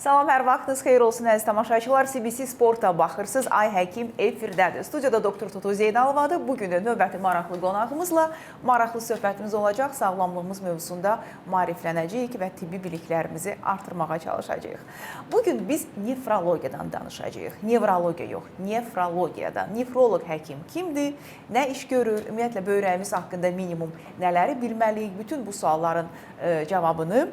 Salam, hər vaxtınız xeyir olsun əziz tamaşaçılar. CBC Sporta baxırsınız. Ay Həkim efirdədir. Studiyada doktor Tutu Zeynalovadır. Bu gün də növbəti maraqlı qonağımızla maraqlı söhbətimiz olacaq. Sağlamlığımız mövzusunda maariflənəcəyik və tibbi biliklərimizi artırmağa çalışacağıq. Bu gün biz nefrologiyadan danışacağıq. Nevrologiya yox, nefrologiyadan. Nefroloq həkim kimdir? Nə iş görür? Ümumiyyətlə böyrəyimiz haqqında minimum nələri bilməliyik? Bütün bu sualların cavabını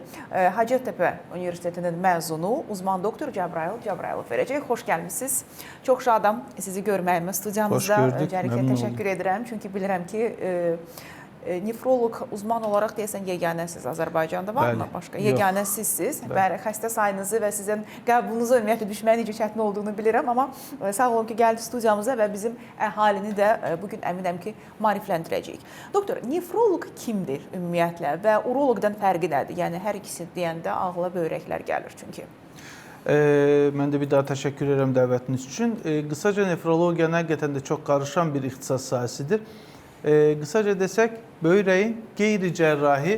Hacettepe Universitetinin məzunu uzman doktor Cəbrayıl Cəbrayılov verəcək. Xoş gəlmisiniz. Çox şadam sizi görməyimə studiyamızda. Xoş gördük. Öncəliklə təşəkkür edirəm. Çünki bilirəm ki, nefroloq uzman olaraq deyəsən yeganəsiz Azərbaycanda, varmı başqa? Yeganə sizsiz. Bəli, xəstə sayınızı və sizin qəbulunuza ümumiyyətlə düşməyin necə çətin olduğunu bilirəm, amma sağ olun ki, gəldi studiyamıza və bizim əhalini də bu gün əminəm ki, maarifləndirəcəyik. Doktor, nefroloq kimdir ümumiyyətlə və uroloqdan fərqi nədir? Yəni hər ikisi deyəndə ağla böyrəklər gəlir çünki. Mən də bir daha təşəkkür edirəm dəvətiniz üçün. Qısaca nefrologiya həqiqətən də çox qarışan bir ixtisas sahəsidir. Qısaca desək, böyrəyin qeyri-cərrahi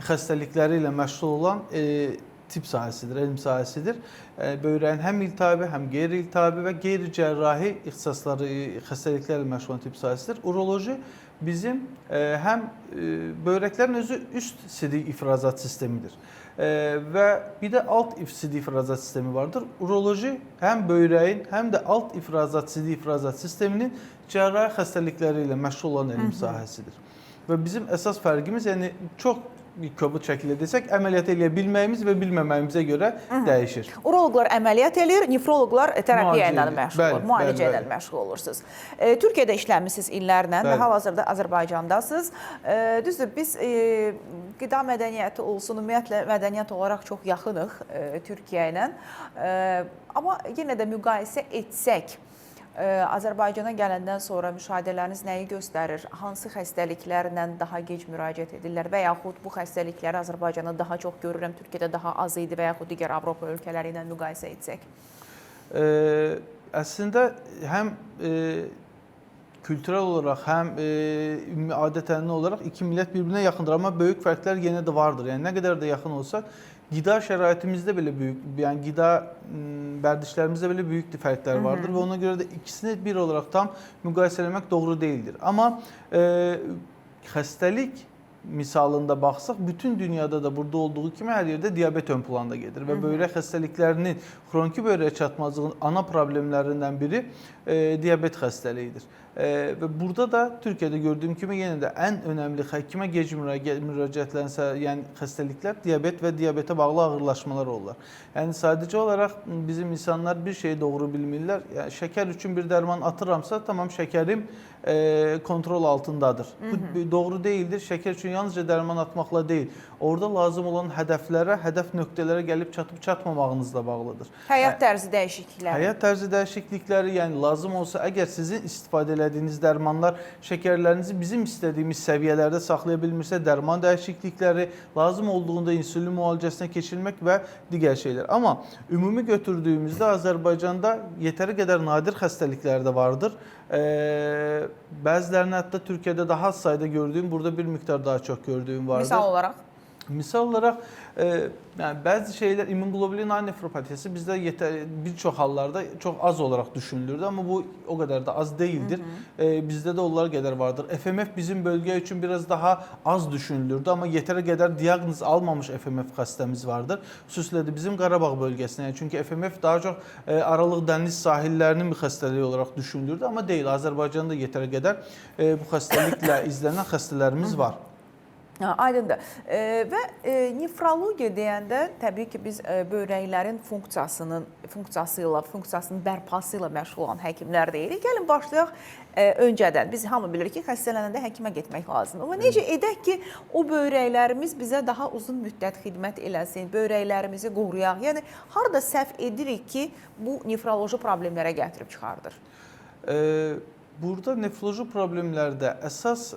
xəstəlikləri ilə məşğul olan tibb sahəsidir, elm sahəsidir. Böyrəyin həm iltihabi, həm qeyri-iltihabi və qeyri-cərrahi ixtisasları, xəstəliklərlə məşğul olan tibb sahəsidir. Uroloji bizim həm böyrəklərin özü üst sidik ifrazat sistemidir. Və bir də alt sidik ifrazat sistemi vardır. Uroloji həm böyrəyin, həm də alt ifrazat, sidik ifrazat sisteminin cərrahi xəstəlikləri ilə məşğul olan elm sahəsidir. Və bizim əsas fərqimiz, yəni çox kobud şəkildə desək, əməliyyat eləyə bilməyimiz və bilməməyimizə görə dəyişir. Uroloqlar əməliyyat eləyir, nefroloqlar terapiya ilə məşğul olur, müalicə ilə məşğul olursunuz. Türkiyədə işləmisiniz illərlə və hal-hazırda Azərbaycandasınız. Düzdür, biz qida mədəniyyəti olsun, ümumiyyətlə mədəniyyət olaraq çox yaxınıq Türkiyə ilə. Amma yenə də müqayisə etsək, Azərbaycana gələndən sonra müşahidələriniz nəyi göstərir? Hansı xəstəliklərlə daha gec müraciət edirlər və yaxud bu xəstəlikləri Azərbaycanda daha çox görürəm, Türkiyədə daha az idi və yaxud digər Avropa ölkələri ilə müqayisə etsək? Əslində həm kültürel olaraq, həm adət-ənənə olaraq iki millət bir-birinə yaxındır, amma böyük fərqlər yenə də vardır. Yəni nə qədər də yaxın olsa, qida şəraitimizdə belə böyük, yəni qida vərdişlərimizdə belə böyük fərqlər vardır və ona görə də ikisini bir olaraq tam müqayisə eləmək doğru deyildir. Amma xəstəlik misalında baxsaq, bütün dünyada da burada olduğu kimi hər yerdə diabet ön planda gedir və böyrək xəstəliklərinin, xroniki böyrək çatmazlığının ana problemlərindən biri diabet xəstəliyidir. Və burada da Türkiyədə gördüyüm kimi yenə də ən önəmli həkimə gec müraciətlənsə, yəni xəstəliklər diabet və diabetə bağlı ağırlaşmalar olurlar. Yəni sadəcə olaraq bizim insanlar bir şeyi doğru bilmirlər. Yəni şəkər üçün bir dərman atıramsa, tamam şəkərim kontrol altındadır. Bu doğru deyildir. Şəkər üçün yalnızca dərman atmaqla deyil, orada lazım olan hədəflərə, hədəf nöqtələrə gəlib çatıb çatmamağınızla bağlıdır. Həyat tərzi dəyişiklikləri. Həyat tərzi dəyişiklikləri, yəni lazım olsa, əgər sizin istifadə elədiyiniz dərmanlar şəkərlərinizi bizim istədiyimiz səviyyələrdə saxlaya bilmirsə, dərman dəyişiklikləri, lazım olduğunda insülin müalicəsinə keçilmək və digər şeylər. Amma ümumi götürdüyümüzdə Azərbaycanda yetəri qədər nadir xəstəliklər də vardır. Bəzilərini hətta Türkiyədə daha az sayda gördüyüm, burada bir miqdar daha çox gördüyüm vardır. Misal olaraq? Misal olaraq, yəni bəzi şeylər, immunglobulin A nefropatiyası bizdə bir çox hallarda çox az olaraq düşünülürdü, amma bu o qədər də az deyildir. Bizdə də onlar qədər vardır. FMF bizim bölgə üçün biraz daha az düşünülürdü, amma yetəri qədər diaqnoz almamış FMF xəstəmiz vardır. Xüsusilə də bizim Qarabağ bölgəsində, yəni çünki FMF daha çox Aralıq dəniz sahillərinin bir xəstəliyi olaraq düşünülürdü, amma deyil, Azərbaycanda yetəri qədər bu xəstəliklə izlənən xəstələrimiz var. Aydındır. Və nefrologiya deyəndə təbii ki, biz böyrəklərin funksiyasının bərpası ilə məşğul olan həkimlər deyirik. Gəlin başlayaq öncədən. Biz hamı bilir ki, xəstələnəndə həkimə getmək lazımdır. Amma necə edək ki, o böyrəklərimiz bizə daha uzun müddət xidmət eləsin, böyrəklərimizi qoruyaq? Yəni harada səhv edirik ki, bu nefroloji problemlərə gətirib çıxardır? Burada nefroloji problemlərdə əsas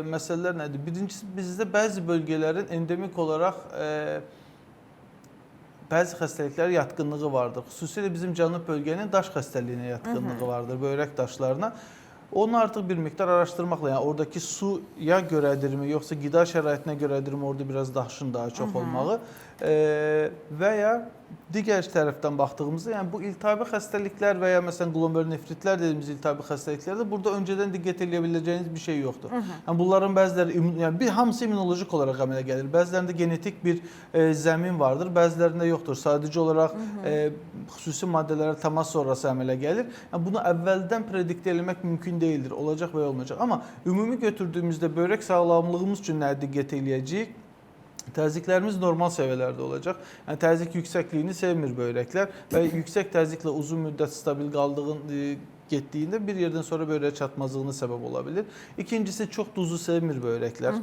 məsələlər nədir? Birincisi, bizdə bəzi bölgələrin endemik olaraq bəzi xəstəliklərə yatqınlığı vardır. Xüsusilə bizim cənub bölgənin daş xəstəliyinə yatqınlığı vardır, böyrək daşlarına. Onu artıq bir miqdar araşdırmaqla, yəni oradakı suya görədirmi, yoxsa qida şəraitinə görədirmi, orada biraz daşın daha çox olmağı və ya Digər tərəfdən baxdığımızda, yəni bu iltihabi xəstəliklər və ya məsələn glomerulonefritlər dediyimiz iltihabi xəstəliklərdə burada öncədən diqqət eləyə biləcəyiniz bir şey yoxdur. Yəni bunların bəziləri yəni bir hamısı immunolojik olaraq əmələ gəlir. Bəzilərində genetik bir zəmin vardır, bəzilərində yoxdur. Sadəcə olaraq xüsusi maddələrə təmas sonrası əmələ gəlir. Yəni bunu əvvəldən predikt eləmək mümkün deyildir, olacaq və ya olmayacaq. Amma ümumi götürdüyümüzdə böyrək sağlamlığımız üçün nəyə diqqət eləyəcəyik? Təzyiqlərimiz normal səviyyələrdə olacaq. Yəni təzyiq yüksəkliyini sevmir böyrəklər və yüksək təzyiqlə uzun müddət stabil qaldığın getdiyində bir yerdən sonra böyrək çatmazlığına səbəb ola bilir. İkincisi çox duzu sevmir böyrəklər.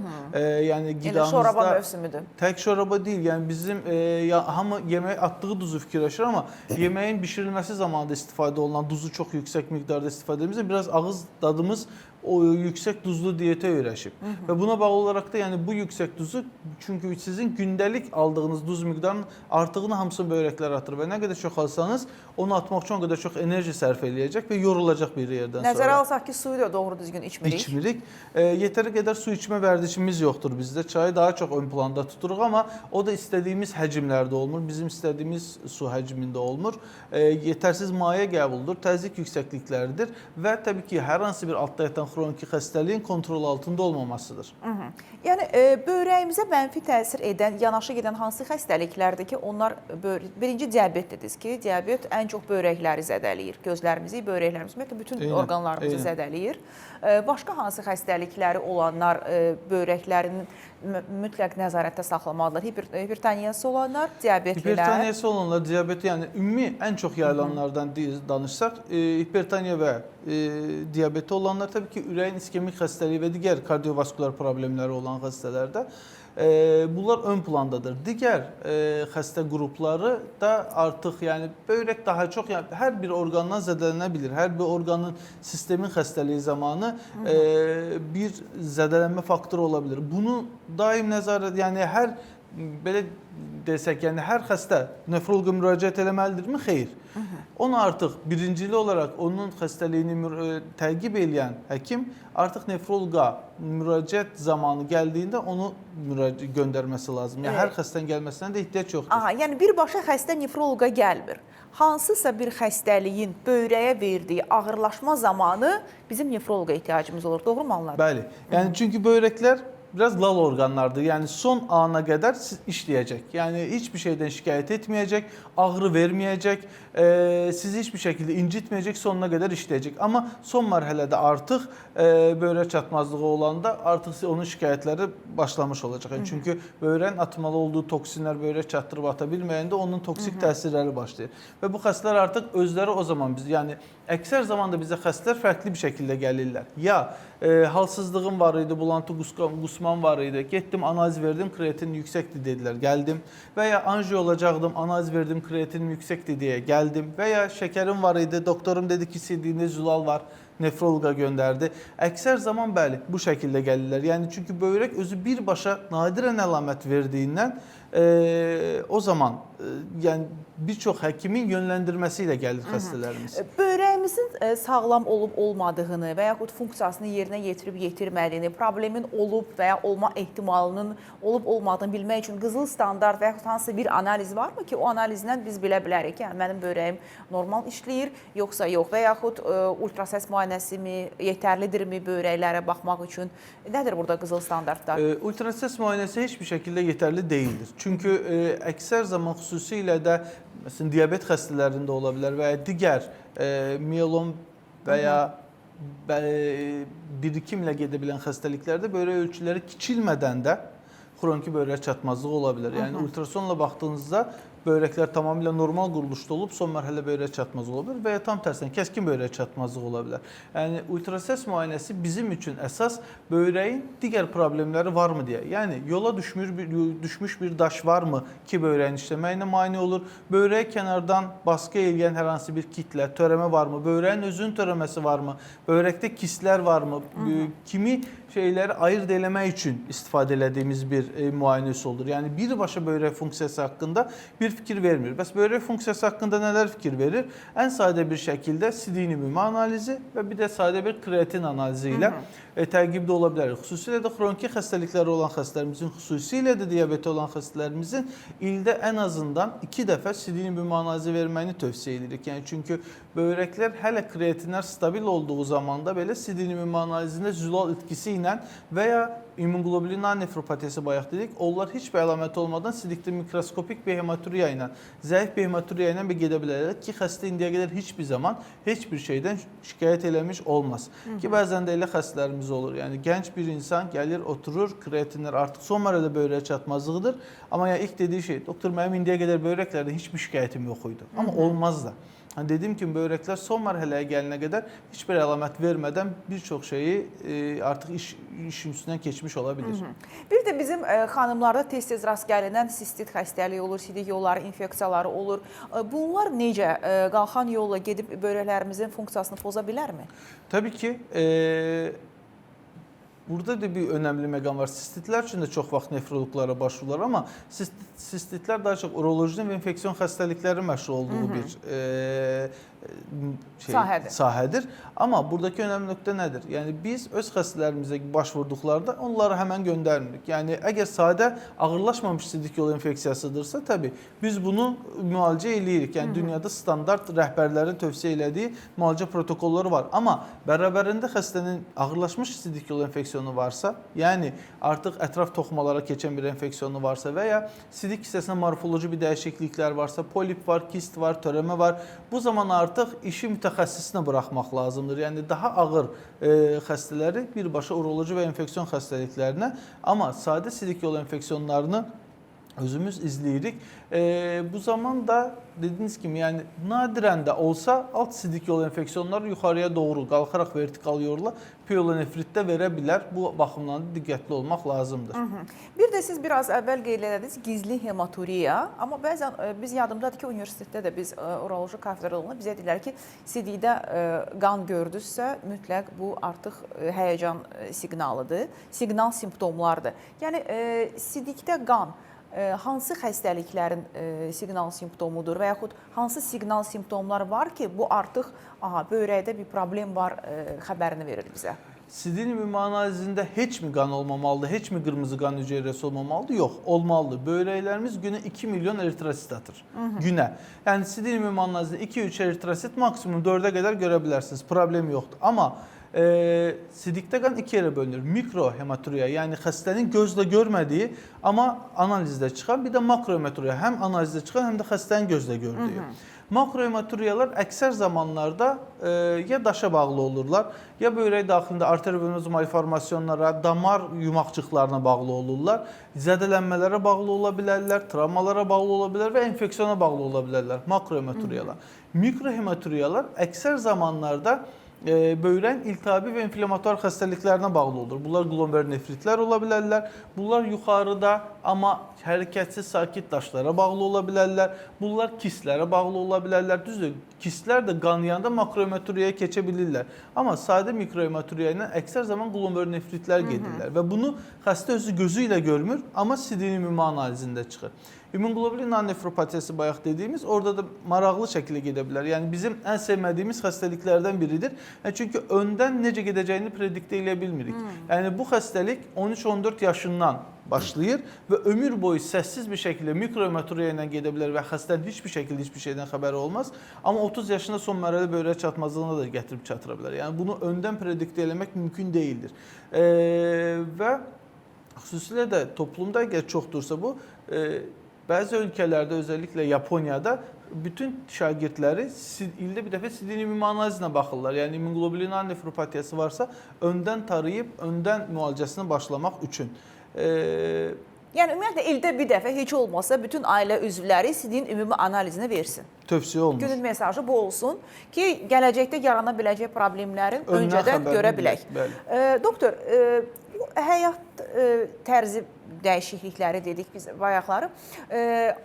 Yəni Elə şoraba qidamızda mövsümüdür. tək şoraba deyil, yəni bizim hamı yeməyə atdığı duzu fikirləşir, amma yeməyin bişirilməsi zamanı istifadə olunan duzu çox yüksək miqdarda istifadə etdiyimizdə biraz ağız dadımız o yüksək duzlu diyetə öyrəşib. Və buna bağlı olaraq da yəni bu yüksək duzu, çünki sizin gündəlik aldığınız duz miqdarının artığını hamısını böyrəklər atır və nə qədər çox alsanız, onu atmaq üçün o qədər çox enerji sərf eləyəcək və yorulacaq bir yerdən sonra. Nəzərə alsaq ki, suyu da doğru düzgün içmirik. İçmirik. Yetəri qədər su içmə vərdişimiz yoxdur bizdə. Çayı daha çox ön planda tuturuq, amma o da istədiyimiz həcmlərdə olmur. Bizim istədiyimiz su həcmində olmur. Yetərsiz maye qəbuludur, təzyiq yüksəklikləridir və təbii ki, hər hansı bir altda yatan xroniki xəstəliyin kontrol altında olmamasıdır. Yəni böyrəyimizə mənfi təsir edən, yanaşı gedən hansı xəstəliklərdir ki, onlar birinci diabet dediniz ki, diabet ən çox böyrəkləri zədələyir. Gözlərimizi, böyrəklərimizi, ümumiyyətlə bütün orqanlarımızı zədələyir. Başqa hansı xəstəlikləri olanlar böyrəklərinin mütləq nəzarətdə saxlamalıdırlar? Hipertoniyası olanlar, diabetlilər. Hipertoniyası olanlar, diabet, yəni ümumi ən çox yayılanlardan danışsaq, hipertoniya və diabeti olanlar, təbii ki, ürəyin iskemik xəstəliyi və digər kardiovaskular problemləri olan xəstələrdə bunlar ön plandadır. Digər xəstə qrupları da artıq, yəni böyrək daha çox, yəni hər bir orqandan zədələnə bilir. Hər bir orqanın sistemin xəstəliyi zamanı bir zədələnmə faktoru ola bilir. Bunu daim nəzarət, yəni hər belə desək, yəni hər xəstə nefroloqa müraciət eləməlidirmi? Xeyr. Onu artıq birincili olaraq onun xəstəliyini təqib eləyən həkim artıq nefroloqa müraciət zamanı gəldiyində onu göndərməsi lazım. Yəni hər xəstənin gəlməsinə də ehtiyac yoxdur. Aha, yəni birbaşa xəstə nefroloqa gəlmir. Hansısa bir xəstəliyin böyrəyə verdiyi ağırlaşma zamanı bizim nefroloqa ehtiyacımız olur. Doğru mu anladım? Bəli. Yəni çünki böyrəklər biraz lal orqanlardır. Yəni son ana qədər işləyəcək. Yəni heç bir şeydən şikayət etməyəcək, ağrı verməyəcək, sizi heç bir şəkildə incitməyəcək, sonuna qədər işləyəcək. Amma son mərhələdə artıq böyrək çatmazlığı olanda artıq onun şikayətləri başlamış olacaq. Yəni, çünki böyrəyin atmalı olduğu toksinlər böyrək çatdırıb ata bilməyəndə onun toksik təsirləri başlayır. Və bu xəstələr artıq özləri o zaman biz, yəni əksər zamanda bizə xəstələr fərqli bir şəkildə gəlirlər. Ya halsızlığım var idi, bulantı, qusmam var idi. Getdim, analiz verdim, kreatin yüksəkdir dedilər, gəldim. Və ya anjiyo olacaqdım, analiz verdim, kreatinim yüksəkdir deyə gəldim. Və ya şəkərim var idi, doktorum dedi ki, sidiyində zülal var, nefroloqa göndərdi. Əksər zaman bəli, bu şəkildə gəlirlər. Yəni çünki böyrək özü birbaşa nadirən əlamət verdiyindən o zaman yəni bir çox həkimin yönləndirməsi ilə gəlir xəstələrimiz. Böyrəyimizin sağlam olub olmadığını və yaxud funksiyasını yerinə yetirib yetirmədiyini, problemin olub və ya olma ehtimalının olub olmadığını bilmək üçün qızıl standart və yaxud hansısa bir analiz varmı ki, o analizlə biz bilə bilərik ki, yəni mənim böyrəyim normal işləyir, yoxsa yox və yaxud ultrasəs müayinəsi mi, yetərlidirmi böyrəklərə baxmaq üçün? Nədir burada qızıl standartlar? Ultrasəs müayinəsi heç bir şəkildə yetərli deyildir. Çünki əksər zaman xüsusilə də məsələn diabet xəstələrində ola bilər və ya digər miyelom və ya birikimlə gedə bilən xəstəliklərdə böyrək ölçüləri kiçilmədən də xroniki böyrək çatmazlığı ola bilər. Yəni ultrasonla baxdığınızda böyrəklər tamamilə normal quruluşda olub, son mərhələ böyrək çatmazlığı ola bilər və ya tam tərsinə kəskin böyrək çatmazlığı ola bilər. Yəni ultrasəs müayinəsi bizim üçün əsas böyrəyin digər problemləri varmı deyə. Yəni yola düşmüş bir daş varmı ki, böyrəyin işləməyinə mane olur? Böyrəyə kənardan baskı eləyən hər hansı bir kitlə, törəmə varmı? Böyrəyin özünün törəməsi varmı? Böyrəkdə kistlər varmı? Kimi şeyləri ayırt eləmək üçün istifadə elədiyimiz bir müayinə üsuludur. Yəni birbaşa böyrək funksiyası haqqında bir fikir vermir. Bəs böyrək funksiyası haqqında nələr fikir verir? Ən sadə bir şəkildə sidiyin ümumi analizi və bir də sadə bir kreatin analizi ilə təqibdə ola bilərik. Xüsusilə də xroniki xəstəlikləri olan xəstələrimizin, xüsusilə də diabeti olan xəstələrimizin ildə ən azından 2 dəfə sidiyin ümumi analizi verməyini tövsiyə edirik. Yəni çünki böyrəklər hələ kreatinlər stabil olduğu zamanda belə sidiyin ümumi analizində zülal itkisi ilə və ya immunglobulin A nefropatiyası bayaq dedik, onlar heç bir əlaməti olmadan sidikdə mikroskopik bir hematuriya ilə, zəif bir hematuriya ilə bir gedə bilərlər ki, xəstə indiyə qədər heç bir zaman heç bir şeydən şikayət eləmiş olmaz. Ki bəzən də elə xəstələrimiz olur. Yəni gənc bir insan gəlir, oturur, kreatinlər artıq son mərhələdə böyrək çatmazlığıdır. Amma yəni ilk dediyi şey, doktor mənim indiyə qədər böyrəklərdən heç bir şikayətim yox idi. Amma olmaz da. Hani dediyim kimi böyrəklər son mərhələyə gələnə qədər heç bir əlamət vermədən bir çox şeyi artıq işin üstündən keçmiş ola bilir. Bir də bizim xanımlarda tez-tez rast gəlinən sistit xəstəliyi olur, sidik yolları infeksiyaları olur. Bunlar necə qalxan yolla gedib böyrəklərimizin funksiyasını poza bilərmi? Təbii ki, burada da bir önəmli məqam var. Sistitlər üçün də çox vaxt nefroloqlara başvururlar, amma sistitlər daha çox urolojinin və infeksiyon xəstəlikləri məşğul olduğu bir sahədir. Amma buradakı önəmli nöqtə nədir? Yəni biz öz xəstələrimizə başvurduqlarda onları həmən göndərmirik. Yəni əgər sadə ağırlaşmamış sidik yolu infeksiyasıdırsa, təbii biz bunu müalicə eləyirik. Yəni dünyada standart rəhbərlərin tövsiyə elədiyi müalicə protokolları var. Amma bərabərində xəstənin ağırlaşmış sidik yolu enfeksiyonu varsa, yəni artıq ətraf toxumalara keçən bir enfeksiyonu varsa və ya sidik hissəsində morfoloji bir dəyişikliklər varsa, polip var, kist var, törəmə var, bu zaman artıq işi mütəxəssisinə buraxmaq lazımdır. Yəni daha ağır xəstələri birbaşa uroloji və enfeksiyon xəstəliklərinə, amma sadə sidik yolu enfeksiyonlarını özümüz izləyirik. Bu zaman da dediyiniz kimi, yəni nadirən də olsa alt sidik yolu enfeksiyonları yuxarıya doğru qalxaraq vertikal yolla piyelonefritdə verə bilər. Bu baxımdan da diqqətli olmaq lazımdır. Bir də siz biraz əvvəl qeyd elədiniz gizli hematuriya, amma bəzən biz yadımdadır ki, universitetdə də biz uroloji kafedrada olanda bizə dedilər ki, sidikdə qan gördünüzsə mütləq bu artıq həyəcan siqnalıdır, siqnal simptomlardır. Yəni sidikdə qan hansı xəstəliklərin siqnal simptomudur və yaxud hansı siqnal simptomlar var ki, bu artıq böyrəkdə bir problem var xəbərini verir bizə? Sidiyin ümumi analizində heç mi qan olmamalıdır, heç mi qırmızı qan hüceyrəsi olmamalıdır? Yox, olmalıdır. Böyrəklərimiz günə 2 milyon eritrosit atır. Günə. Yəni sidiyin ümumi analizində 2-3 eritrosit, maksimum 4-ə qədər görə bilərsiniz. Problem yoxdur. Amma sidikdə qan iki yerə bölünür. Mikrohematuriya, yəni xəstənin gözlə görmədiyi, amma analizdə çıxan, bir də makrohematuriya, həm analizdə çıxan, həm də xəstənin gözlə gördüyü. Makrohematuriyalar əksər zamanlarda ya daşa bağlı olurlar, ya böyrək daxilində arteriovenöz malformasyonlara, damar yumaqcıqlarına bağlı olurlar, zədələnmələrə bağlı ola bilərlər, travmalara bağlı ola bilər və enfeksiyona bağlı ola bilərlər makrohematuriyalar. Mikrohematuriyalar əksər zamanlarda böyrəyin iltihabi və inflamatuar xəstəliklərinə bağlı olur. Bunlar glomerulonefritlər ola bilərlər. Bunlar yuxarıda, amma hərəkətsiz sakit daşlara bağlı ola bilərlər. Bunlar kistlərə bağlı ola bilərlər. Düzdür, kistlər də qanayanda makrohematuriyaya keçə bilirlər. Amma sadə mikrohematuriya ilə əksər zaman glomerulonefritlər gedirlər və bunu xəstə özü gözü ilə görmür, amma sidiyin ümumi analizində çıxır. İmmunglobulin A nefropatiyası bayaq dediyimiz, orada da maraqlı şəkildə gedə bilər. Yəni bizim ən sevmədiyimiz xəstəliklərdən biridir. Yəni, çünki öndən necə gedəcəyini prediktə eləyə bilmirik. Yəni bu xəstəlik 13-14 yaşından başlayır və ömür boyu səssiz bir şəkildə mikrohematuriya ilə gedə bilər və xəstənin heç bir şəkildə heç bir şeydən xəbəri olmaz. Amma 30 yaşında son mərhələ böyrək çatmazlığına da gətirib çatıra bilər. Yəni bunu öndən prediktə eləmək mümkün deyildir. Və xüsusilə də toplumda əgər çoxdursa bu, bəzi ölkələrdə, özellikle Yaponiyada bütün şagirdləri ildə bir dəfə sidiyin ümumi analizinə baxırlar. Yəni immunglobulin A nefropatiyası varsa öndən tarayıb, öndən müalicəsini başlamaq üçün. Yəni ümumiyyətlə ildə bir dəfə heç olmasa bütün ailə üzvləri sidiyin ümumi analizini versin. Tövsiyə olunur. Günün mesajı bu olsun ki, gələcəkdə yarana biləcək problemlərin öncədən görə bilək. Doktor, bu həyat tərzi dəyişiklikləri dedik biz bayaqları.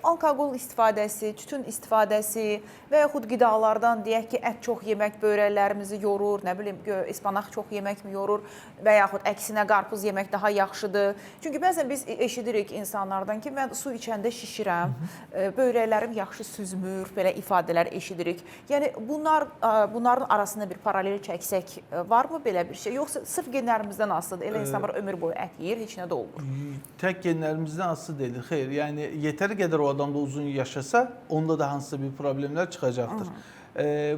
Alkoqol istifadəsi, tütün istifadəsi və yaxud qidalardan deyək ki, ət çox yemək böyrəklərimizi yorur, nə bilim, ispanaq çox yemək mi yorur və yaxud əksinə qarpız yemək daha yaxşıdır. Çünki bəzən biz eşidirik insanlardan ki, mən su içəndə şişirəm, böyrəklərim yaxşı süzmür, belə ifadələr eşidirik. Yəni bunların arasında bir paralel çəksək, varmı belə bir şey? Yoxsa sırf genlərimizdən asılıdır? Elə insanlar ömür boyu ət yeyir, heç nə də olmur. Tək genlərimizdən asılı deyil. Xeyr, yəni yetəri qədər o adam da uzun yaşasa, onda da hansısa bir problemlər çıxacaqdır.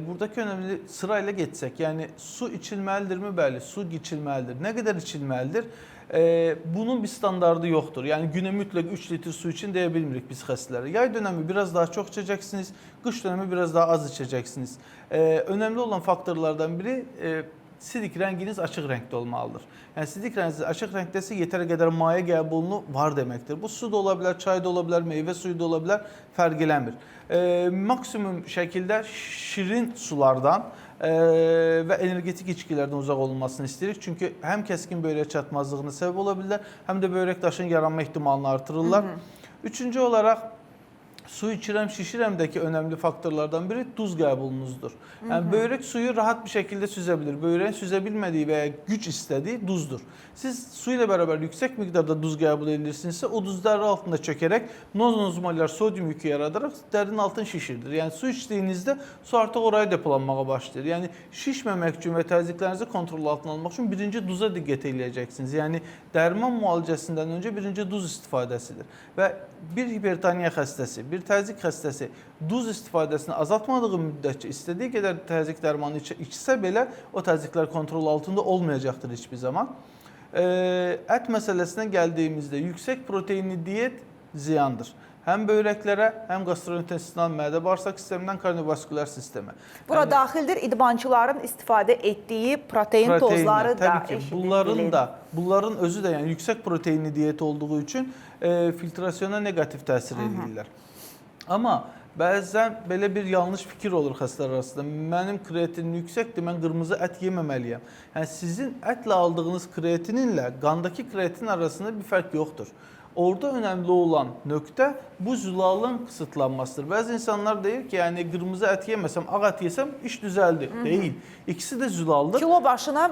Buradakı önəmli sırayla getsək, yəni su içilməlidirmi? Bəli, su içilməlidir. Nə qədər içilməlidir? Bunun bir standardı yoxdur. Yəni günə mütləq 3 litr su için deyə bilmirik biz xəstələrə. Yay dönəmi biraz daha çox içəcəksiniz, qış dönəmi biraz daha az içəcəksiniz. Önəmli olan faktorlardan biri sidik rənginiz açıq rəngdə olmalıdır. Yəni sidik rənginiz açıq rəngdəsə yetəri qədər maye qəbulunu var deməkdir. Bu su da ola bilər, çay da ola bilər, meyvə suyu da ola bilər, fərq eləmir. Maksimum şəkildə şirin sulardan və energetik içkilərdən uzaq olunmasını istəyirik. Çünki həm kəskin böyrək çatmazlığına səbəb ola bilirlər, həm də böyrək daşının yaranma ehtimalını artırırlar. Üçüncü olaraq su içirəm, şişirəmdəki önəmli faktorlardan biri duz qəbulunuzdur. Yəni böyrək suyu rahat bir şəkildə süzə bilir. Böyrəyin süzə bilmədiyi və ya güc istədiyi duzdur. Siz su ilə bərabər yüksək miqdarda duz qəbul edirsinizsə, o duz dəri altında çökərək nozmolar sodium yükü yaradaraq dərinin altını şişirdir. Yəni su içdiyinizdə su artıq oraya depolanmağa başlayır. Yəni şişməmək üçün və təzyiqlərinizi kontrol altına almaq üçün birinci duza diqqət eləyəcəksiniz. Yəni dərman müalicəsindən öncə birinci duz istifadəsidir. Və bir hipertoniya xəstəsi, bir təzyiq xəstəsi duz istifadəsini azaltmadığı müddətcə istədiyi qədər təzyiq dərmanı içsə belə o təzyiqlər kontrol altında olmayacaqdır heç bir zaman. Ət məsələsinə gəldiyimizdə yüksək proteinli diyet ziyandır. Həm böyrəklərə, həm gastrointestinal mədə-bağırsaq sistemindən kardiovaskulyar sistemə. Bura daxildir idmançıların istifadə etdiyi protein tozları da. Təbii ki, bunların özü də yəni yüksək proteinli diyet olduğu üçün filtrasyona neqativ təsir edirlər. Amma bəzən belə bir yanlış fikir olur xəstələr arasında. Mənim kreatinim yüksəkdir, mən qırmızı ət yeməməliyəm. Yəni sizin ətlə aldığınız kreatininlə qandakı kreatin arasında bir fərq yoxdur. Orada önəmli olan nöqtə bu zülalın qısıtlanmasıdır. Bəzi insanlar deyir ki, yəni qırmızı ət yeməsəm, ağ ət yesəm iş düzəldi. Deyil. İkisi də zülaldır. Kilo başına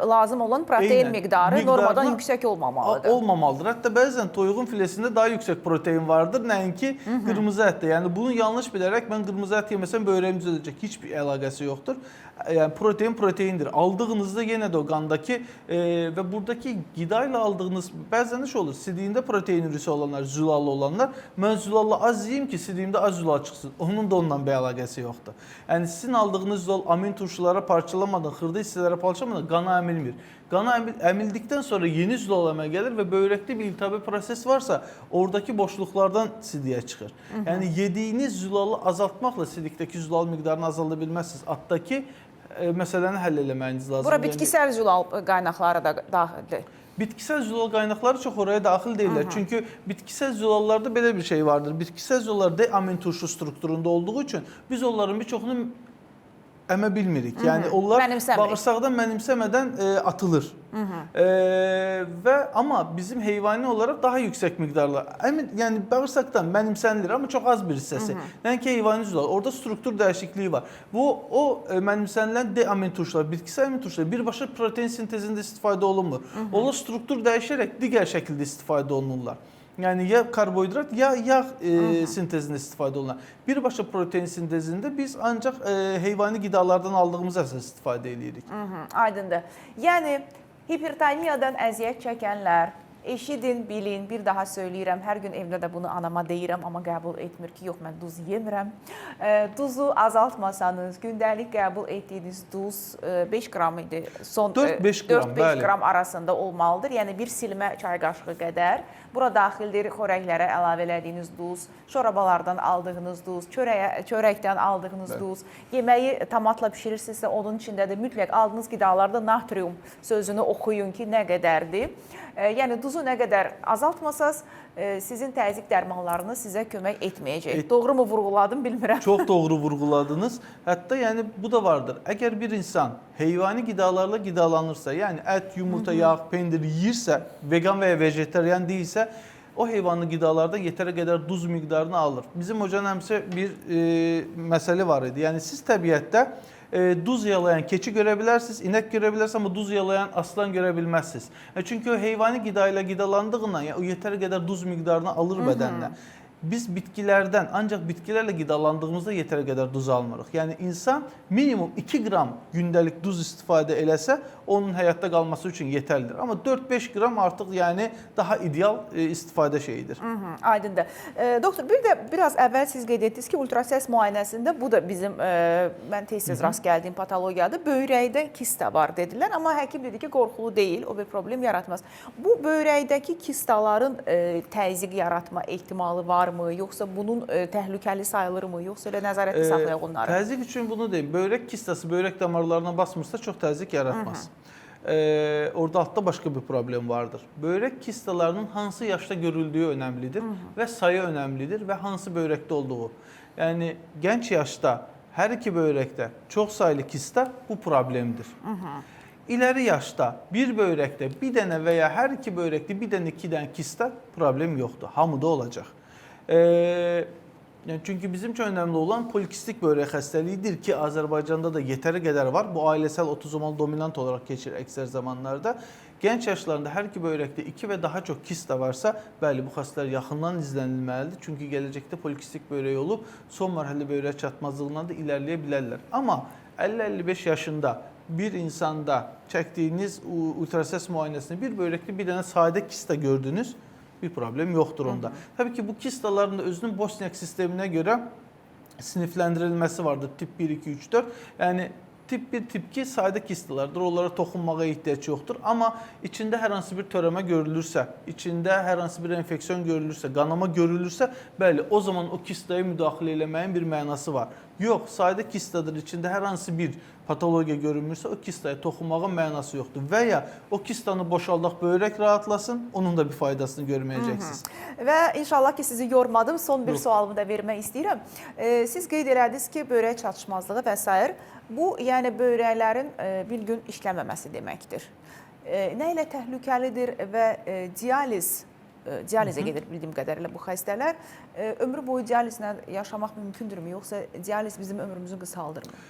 lazım olan protein miqdarı normadan yüksək olmamalıdır. Olmamalıdır. Hətta bəzən toyuğun filesində daha yüksək protein vardır, nəinki qırmızı ətdə. Yəni bunu yanlış bilərək mən qırmızı ət yeməsəm böyrəyim düzələcək. Heç bir əlaqəsi yoxdur. Yəni protein proteindir. Aldığınızda yenə də o qandakı və buradakı qida ilə aldığınız bəzən iş olur. Sidiyində protein ürüsü olanlar, zülallı olanlar, mən zülallı az yeyim ki, sidiyimdə az zülal çıxsın. Onun da ondan bir əlaqəsi yoxdur. Yəni sizin aldığınız zülal amin turşulara parçalamadan, xırda hissələrə parçalamadan qana əmilmir. Qana əmildikdən sonra yeni zülal əməl gəlir və böyrəkdə bir iltihabi proses varsa, oradakı boşluqlardan sidiyə çıxır. Yəni yediyiniz zülalı azaltmaqla sidikdəki zülal miqdarını azalda bilməzsiniz. Atdakı məsələni həll eləməyiniz lazımdır. Bura bitkisel zülal qaynaqları da daxildir. Bitkisel zülal qaynaqları çox oraya daxil deyirlər. Çünki bitkisel zülallarda belə bir şey vardır. Bitkisel zülallar D-amin turşu strukturunda olduğu üçün biz onların bir çoxunu əmə bilmirik. Yəni onlar bağırsaqdan mənimsəmədən atılır. Və amma bizim heyvani olaraq daha yüksək miqdarla, yəni bağırsaqdan mənimsənilir, amma çox az bir hissəsi. Nəinki heyvani zülal. Orada struktur dəyişikliyi var. Bu o mənimsənilən D-amin turşular, bitkisel amin turşular birbaşa protein sintezində istifadə olunmur. Onlar struktur dəyişərək digər şəkildə istifadə olunurlar. Yəni ya karbohidrat ya yağ sintezində istifadə olunan. Birbaşa protein sintezində biz ancaq heyvani qidalardan aldığımız əsas istifadə edirik. Aydındır. Yəni hipertoniyadan əziyyət çəkənlər, eşidin, bilin, bir daha söyləyirəm, hər gün evdə də bunu anama deyirəm, amma qəbul etmir ki, yox, mən duz yemirəm. Duzu azaltmasanız, gündəlik qəbul etdiyiniz duz 5 qram idi. Son 4-5 qram arasında olmalıdır. Yəni bir silmə çay qaşığı qədər. Bura daxildir xörəklərə əlavə elədiyiniz duz, şorabalardan aldığınız duz, çörəkdən aldığınız duz. Yeməyi tomatla pişirirsinizsə, onun içində də mütləq aldığınız qidalarda natrium sözünü oxuyun ki, nə qədərdir. Yəni duzu nə qədər azaltmasaz, sizin təzyiq dərmanlarınız sizə kömək etməyəcək. Doğru mu vurğuladım bilmirəm. Çox doğru vurğuladınız. Hətta yəni bu da vardır. Əgər bir insan heyvani qidalarla qidalanırsa, yəni ət, yumurta, yağ, pendir yeyirsə, vegan və ya vegetarian deyilsə, o heyvanlı qidalardan yetəri qədər duz miqdarını alır. Bizim hocanın həmişə bir məsələ var idi. Yəni siz təbiətdə duz yalayan keçi görə bilərsiniz, inək görə bilərsiniz, amma duz yalayan aslan görə bilməzsiniz. Çünki o heyvani qida ilə qidalandığından, yəni o yetəri qədər duz miqdarını alır bədəninə. Biz bitkilərdən, ancaq bitkilərlə qidalandığımızda yetəri qədər duz almırıq. Yəni insan minimum 2 qram gündəlik duz istifadə eləsə, onun həyatda qalması üçün yetərlidir. Amma 4-5 qram artıq yəni daha ideal istifadə şeyidir. Aydındır. Doktor, bir də biraz əvvəl siz qeyd etdiniz ki, ultrasəs müayinəsində bu da bizim mən tez-tez rast gəldiyim patologiyadır. Böyrəkdə kista var dedilər, amma həkim dedi ki, qorxulu deyil, o bir problem yaratmaz. Bu böyrəkdəki kistaların təzyiq yaratma ehtimalı varmı? Yoxsa bunun təhlükəli sayılırmı? Yoxsa elə nəzarətdə saxlayaq onları? Təzyiq üçün bunu deyim. Böyrək kistası böyrək damarlarına basmırsa çox təzyiq yaratmaz. Orada altda başqa bir problem vardır. Böyrək kistalarının hansı yaşda görüldüyü önəmlidir və sayı önəmlidir və hansı böyrəkdə olduğu. Yəni gənc yaşda hər iki böyrəkdə çox saylı kista bu problemdir. İləri yaşda bir böyrəkdə bir dənə və ya hər iki böyrəkdə bir dənə, iki dənə kista problem yoxdur. Hamıda olacaq. Yəni çünki bizim üçün önəmli olan polikistik böyrək xəstəliyidir ki, Azərbaycanda da yetəri qədər var. Bu ailəsəl otozomal dominant olaraq keçir əksər zamanlarda. Gənc yaşlarında hər iki böyrəkdə 2 və daha çox kista varsa, bəli, bu xəstələr yaxından izlənilməlidir. Çünki gələcəkdə polikistik böyrək olub, son mərhələ böyrək çatmazlığından da ilərləyə bilərlər. Amma 50-55 yaşında bir insanda çəkdiyiniz ultrasəs müayinəsində bir böyrəkdə bir dənə sadə kista gördünüz, bir problem yoxdur onda. Tabii ki bu kistaların da özünün Bosniak sisteminə görə sinifləndirilməsi vardır. Tip 1, 2, 3, 4. Yəni tip 1, tip 2 sadə kistalardır. Onlara toxunmağa ehtiyac yoxdur. Amma içində hər hansı bir törəmə görülürsə, içində hər hansı bir enfeksiyon görülürsə, qanama görülürsə, bəli, o zaman o kistaya müdaxilə eləməyin bir mənası var. Yox, sadə kistadır, içində hər hansı bir patologiya görünmürsə, o kistaya toxunmağın mənası yoxdur. Və ya o kistanı boşaldaq, böyrək rahatlasın, onun da bir faydasını görməyəcəksiniz. Və inşallah ki, sizi yormadım. Son bir Yox. sualımı da vermək istəyirəm. Siz qeyd elədiniz ki, böyrək çatışmazlığı və sair. Bu, yəni böyrəklərin bir gün işləməməsi deməkdir. Nə ilə təhlükəlidir və dializə gedir bildiyim qədərilə bu xəstələr. Ömrü boyu dializlə yaşamaq mümkündürmü, yoxsa dializ bizim ömrümüzü qısaldırmı?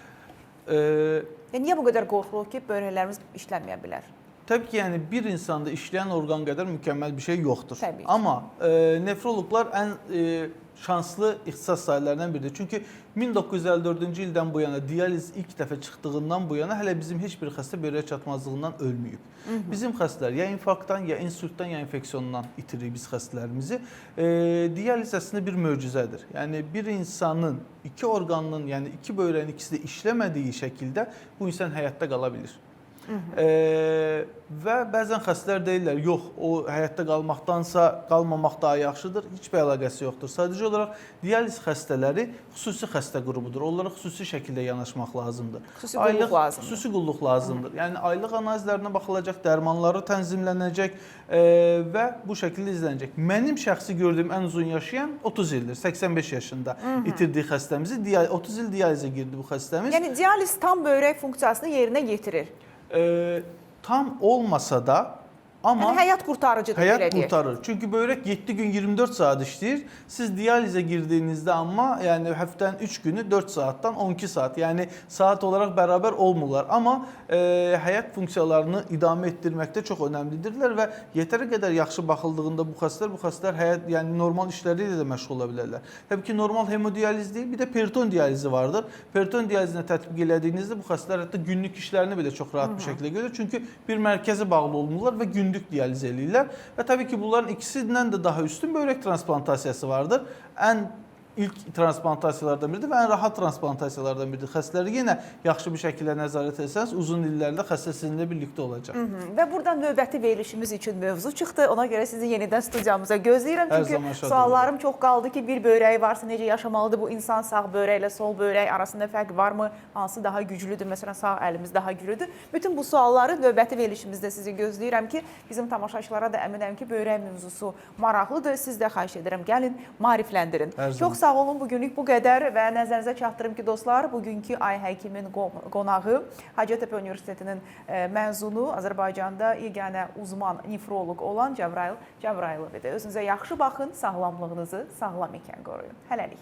Yəni niyə bu qədər qorxuruq ki, böyrəklərimiz işləməyə bilər? Təbii ki, yəni bir insanda işləyən orqan qədər mükəmməl bir şey yoxdur. Təbii ki. Amma nefroloqlar ən şanslı ixtisas sahələrindən biridir. Çünki 1954-cü ildən bu yana dializ ilk dəfə çıxdığından bu yana hələ bizim heç bir xəstə böyrək çatmazlığından ölməyib. Bizim xəstələr ya infarktdan, ya insultdan, ya infeksiyondan itirik biz xəstələrimizi. Dializ əslində bir möcüzədir. Yəni bir insanın iki orqanının, yəni iki böyrəyin ikisi də işləmədiyi şəkildə bu insan həyatda qala bilir. Və bəzən xəstələr deyirlər, yox, o həyatda qalmaqdansa qalmamaq daha yaxşıdır. Heç bir əlaqəsi yoxdur. Sadəcə olaraq dializ xəstələri xüsusi xəstə qrupudur. Onlara xüsusi şəkildə yanaşmaq lazımdır. Xüsusi qulluq lazımdır. Xüsusi qulluq lazımdır. Yəni aylıq analizlərinə baxılacaq, dərmanları tənzimlənəcək və bu şəkildə izlənəcək. Mənim şəxsi gördüyüm ən uzun yaşayan 30 ildir. 85 yaşında itirdiyi xəstəmizi 30 il dializə girdi bu xəstəmiz. Yəni dializ tam böyrək funksiyasını yerinə yetirir. Tam olmasa da amma Yəni həyat qurtarıcıdır, həyat belə deyək. qurtarır. Çünki böyrək 7 gün 24 saat işləyir. Siz dializə girdiyinizdə amma yəni həftənin 3 günü 4 saatdan 12 saat, yəni saat olaraq bərabər olmurlar. Amma həyat funksiyalarını idamə etdirməkdə çox önəmlidirlər və yetəri qədər yaxşı baxıldığında bu xəstələr həyat, yəni normal işləri ilə də məşğul ola bilərlər. Təbii ki, normal hemodializ deyil, bir də periton dializi vardır. Periton dializinə tətbiq elədiyinizdə bu xəstələr hətta günlük işlərini belə çox rahat bir şəkildə görür. Çünki bir mərkəzə bağlı olmurlar və günlük dializ eləyirlər. Və təbii ki, bunların ikisindən də daha üstün böyrək transplantasiyası vardır. Ən ilk transplantasiyalardan biridir və ən rahat transplantasiyalardan biridir. Xəstələri yenə yaxşı bir şəkildə nəzarət etsəniz, uzun illərlə xəstə sizinlə birlikdə olacaq. Və buradan növbəti verilişimiz üçün mövzu çıxdı. Ona görə sizi yenidən studiyamıza gözləyirəm. Hər Çünki zaman şad suallarım çox qaldı ki, bir böyrəyi varsa necə yaşamalıdır bu insan, sağ böyrəklə sol böyrək arasında fərq varmı? Hansı daha güclüdür? Məsələn, sağ əlimiz daha güclüdür. Bütün bu sualları növbəti verilişimizdə sizi gözləyirəm ki, bizim tamaşaçılara da əminəm ki, böyrək mövzusu maraqlıdır. Siz də xahiş edirəm, gəlin, maarifləndirin. Hər zaman. Çox sağ olun, bugünlük bu qədər və nəzərinizə çatdırım ki, dostlar, bugünkü Ay Həkimin qonağı Hacettepe Universitetinin məzunu, Azərbaycanda yeganə uzman nefroloq olan Cəbrayıl Cəbrayılov idi. Özünüzə yaxşı baxın, sağlamlığınızı sağlam ikən qoruyun. Hələlik.